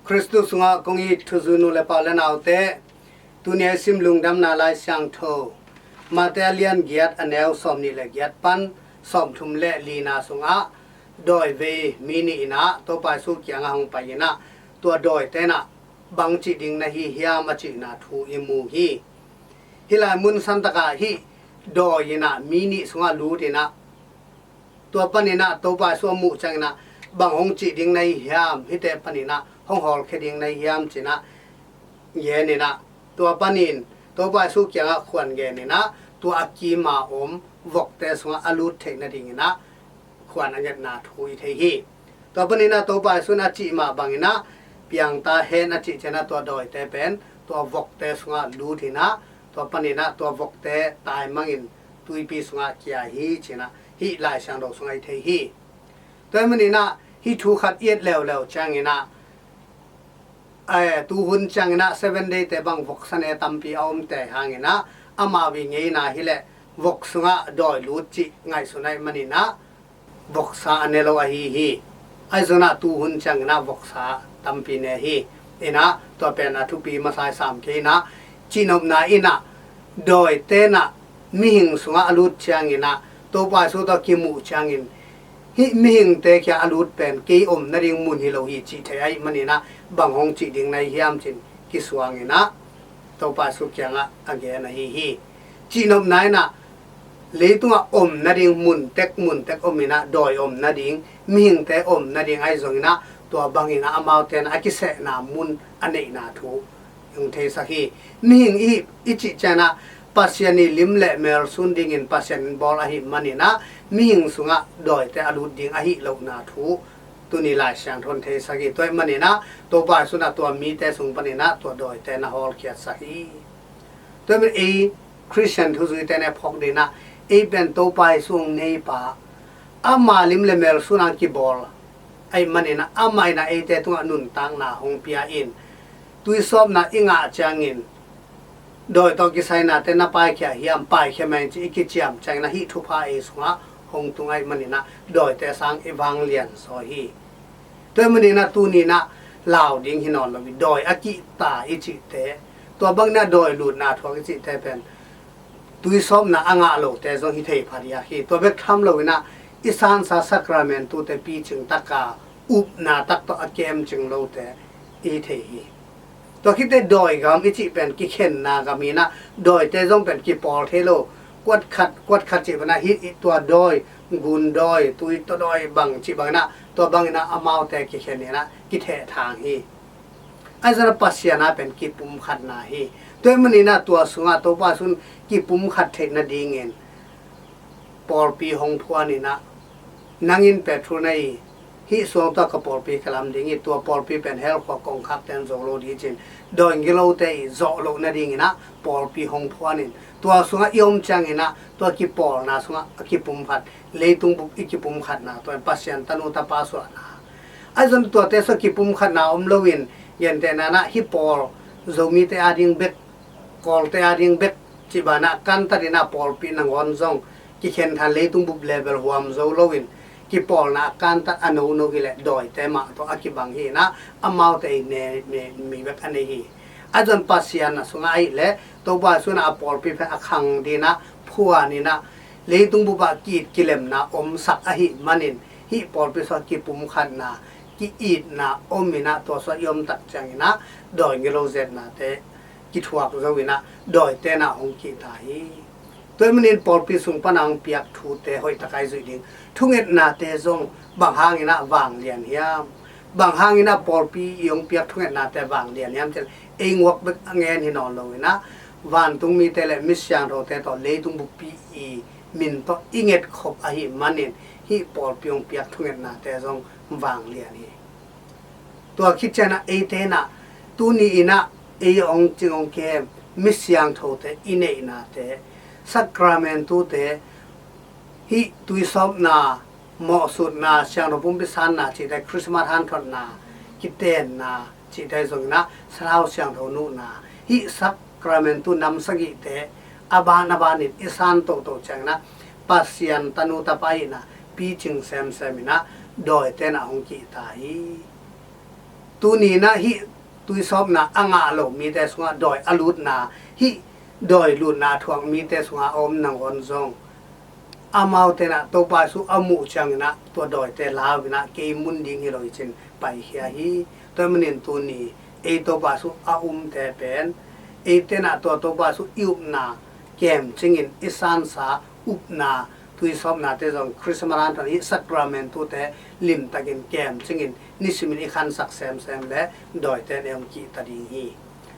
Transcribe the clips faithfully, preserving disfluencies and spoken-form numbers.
Khristu sungah kong it thuzui nu le pa le naute, tuni a i sim Lungdamna Lai Siangtho, Mate a lian giat, a neu sawmnih le giat pan sawmthum le lina sungah, dawivei mi nih in ah Topa Jesu kiangah hong pai in ah, tua dawite in ah bangci ding na hi hiam a cihna thu i mu hi. Hih lai mun santakah hih dawi in ah mi nih sungah lut in ah, tua panin ah Topa Jesu a muh ciangin ah bang hong cih ding na hi hiam, hihte panin ah hong hawlkhia ding na hi hiam ci-in ah gen in ah, tua panin Topa Jesu kiangah khuan gen in ah, tua a kima om vokte sungah a lut theih nadingin ah khuan a ngetna thu i thei hi. Tua panin ah Topa Jesu in a cih mah bangin ah piangta hen a cih ciangin ah tua dawite pen tua vokte sungah lut in ah, tua panin ah tua vokte taimangin tuipi sungah kia hi ci-in ah hih Lai Siangtho sungah i thei hi. Tua ahih manin ah hih thu khat i et leuleu ciangin ah, eh, tuhun ciangin ah Seven Day te bang voksa ne tampi a omte hangin ah, amau i ngeina hi leh vok sungah dawi lut cih ngaihsun ahih manin ah voksa a ne lo ahi hi. Ahi zongin ah tuhun ciangin ah voksa tampi ne hi. In ah tua pen a thupi masa i sam kei in ah, cihnopna in ah dawite in ah mihing sungah a lut ciangin ah, Topa Jesu tawh kimuh ciangin, hih mihingte kiang a lut pen kei om nading mun hi lo hi cih thei ahih manin ah bang hong cih ding na hi hiam ci-in kisuangin ah Topa Jesu kiangah a gen ahi hi. Cihnopna in ah leitungah om nading mun tek mun tek om in ah, dawi om nading, mihingte om nading ahi zongin ah, tua bangin ah amaute in ah a kisehna mun a neihna thu hong theisak hi. Mihing i, i cih ciangin ah Pasian i lim le mel sun dingin Pasian in bawl ahih manin ah mihing sungah dawite a lut ding ahi lohna thu tuni Lai Siangtho in theisak hi. Tua ahih manin ah Topa Jesu in ah tua mite sung panin ah tua dawite na hawlkhiatsak hi. Tua ahih manin ei Khristian thuzuite ne phawk dingin ah, ei pen Topa Jesu hong neipa, ama lim le mel sun hang kibawl ahih manin ah, amah in ah eite tungah nuntakna hong pia in, tuisawpna i ngah ciangin dawi tawh kisainate na paikhia hiam, paikhia mah ing ci-in i kiciam ciangin ah hih thupha ei sungah hong tung ahih manin ah dawite sang i vanglian zaw hi. Tua ahih manin ah tuni in ah lau ding hi nawn lo hi, dawi a kihta i cihte, tua bangin ah dawi lutna thuak i cihte pen tuisawpna a ngah lote zong hi thei phadiak hi. Tua bek tham loin ah i sansa sakramentute picing taka upna tak tawh a kemcing lote i hi thei hi. Tua khit teh dawi gam i cih pen kikhenna gam hi in ah, dawite zong pen kipawl thei lo. Kuat khat, kuat khat cih bangin ah hih tua dawi, gun dawi, tuitaw dawi bang cih bangin ah, tua bangin ah amaute kikhen in ah kithehthang hi. Ahi zongin ah Pasian a pen kipumkhatna hi. Tua ahih manin ah tua sungah Topa Jesu in kipumkhat theih nadingin pawlpi hong phuan in ah, nang in Petrus na hi, hih suang tawh ka pawlpi ka lam ding hi, tua pawlpi pen hell khua kongkhakte in zo lo ding hi ci-in dawi gilote i zawh loh nadingin ah pawlpi hong phuan in, tua sungah i om ciangin ah tua kipawlna sungah a kipumkhat, leitung bup i kipumkhatna, tua in Pasian tanu tapa suahna. Ahi zongin tuate sungah kipumkhatna om loin, gentehna in ah hih pawl Zomite ading bek, Kawlte ading bek cih bangin ah kantat in ah pawlpi nangawn zong kikhen than, leitung bup level huam zo loin kipawlna a kantat a nono hi leh dawite mah tawh a kibang hi in ah, amaute i ne, ne, mi bek a nei hi. Ahi zongin Pasian a sungah ahih leh Topa Jesu in ah a pawlpi pen a khang dingin ah phuan in ah, leitung bup ah ki-it kilemna omsak ahih manin hih pawlpi sungah kipumkhatna, ki-itna om in ah, tua sungah i om tak ciangin ah dawi gilo zetnate kithuak zo in ah dawite in ah hong kihta hi. Tua ahih manin pawlpi sung pan a hong piak thute hoih takin i zuih ding. Thungetnate zong bang hangin ah vanglian hiam? Bang hangin ah pawlpi i hong piak thungetnate vanglian hiam? Cih ei nguak bek a ngen hi nawn loin ah, vantung mite le mi siangthote tawh leitung buppi i min tawh i ngetkhop ahih manin hih pawlpi hong piak thungetnate zong vanglian hi. Tua khit ciangin ah eite in ah, tuni in ah ei hong cing hong kem mi siangthote i neihnate, sakramentute, hih tuisawpna, mawhsutna, siangtho pumpi sanna cihte, Christmas hanthotna, kitenna cihte zongin ah, Sathau Siangtho nuhna, hih sakramentu nam sagihte a ban a banin i san toto ciangin ah, Pasian tanu tapa ihna picing semsem in ah dawite in ah hong kihta hi. Tuni in ah hih tuisawpna a ngah lo mite sungah dawi a lutna, hih dawi lutna a thuak mite sungah a om nangawn zong, amaute in ah Topa Jesu a muh ciangin ah tua dawite lau in ah kei mun ding hi lo hi ci-in paikhia hi. Tua ahih manin tuni ei Topa Jesu a umte pen, eite in ah tua Topa Jesu i upna kemcingin, i sansa upna, tuisawpnate zong Christmas hanthawn hih sacrament-ute limtakin kemcingin nisimin i khansak semsem leh dawite in ei hong kihta ding hi.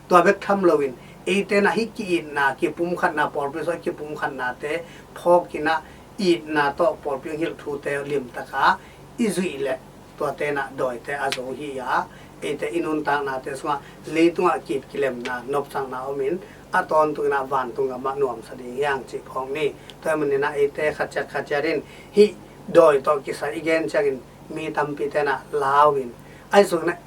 Tua bek tham loin eite in ah hih ki-itna, kipumkhatna, pawlpi sungah kipumkhatnate phawk in ah, itna tawh pawlpi hong hilh thute limtaka i zuih leh, tuate in ah dawite a zo hi a, eite i nuntaknate sungah leitungah ki-it kilemna, nopsakna omin, a tawntung in ah vantung gamah nuamsa ding hi hang cih phawk ni. Tua ahih manin ah eite khat ciat khat ciat in hih dawi tawh kisai i gen ciangin mi tampite in ah lau in, ahi zongin ah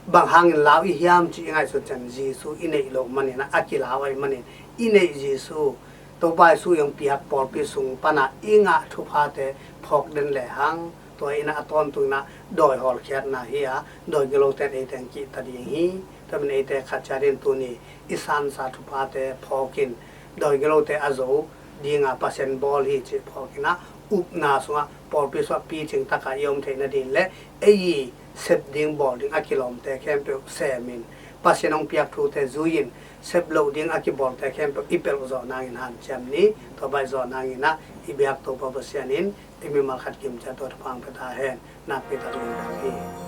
bang hangin lau i hiam cih i ngaihsut ciang, Jesu i neih loh manin ah a kilau ahih manin, i neih Jesu, Topa Jesu i hong piak pawlpi sung pan ah i ngah thuphate phawk den lehang, tua in ah a tawntung in ah dawi hawlkhiatna hi a, dawi gilote in eite hong kihta ding hi. Tua ahih manin eite khat ciat in tuni i sansa thuphate phawk in, dawi gilote a zo dinga Pasian bawl hi cih phawk in ah, upna sungah, pawlpi sungah picing taka i om theih nading leh ei i sep ding bawl ding a kilawmte khempeuh semin, Pasian hong piak thute zui-in, sep loh ding a kibawlte khempeuh i pelh zawh nangin hanciam ni. Tua baih zawh nangin ah i biak Topa Pasian in ei mimal khat kim ciat tawh thupha hong pia ta hen. Nakpi tak lungdam hi.